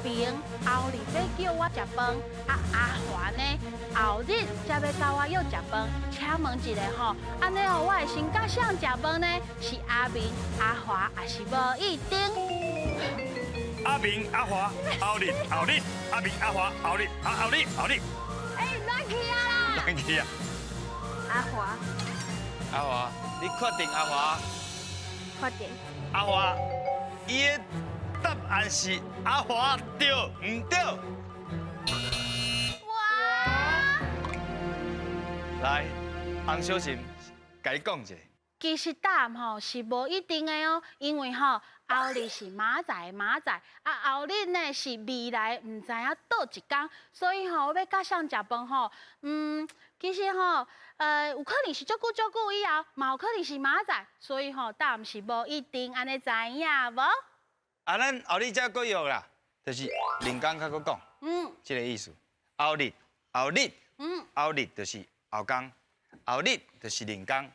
明後日欲叫我食飯，啊阿華呢後日才欲共我約食飯。請問一下吼，按呢吼，我會先佮誰食飯呢？是阿明、阿華，抑是無一定？阿明、阿華、後日、後日，阿明、阿華、後日、啊後日、後日。哎，亂去啊啦！亂去啊！阿華。阿華，你確定阿華？確定。阿華，伊的答案是阿華對毋對？哇！來，洪小琴，共你講一下。其實答案吼是無一定的哦，因為吼後日是明仔載，明仔載，啊後日呢是未來，毋知影佗一工，所以吼我欲佮誰食飯吼，其實吼，有可能是足久足久以後，嘛有可能是明仔載，所以吼答案是無一定，按呢知影無？啊，咱後日才閣約啦，就是另工較閣講，這個意思。後日，後日，後日就是後工，後日就是另工。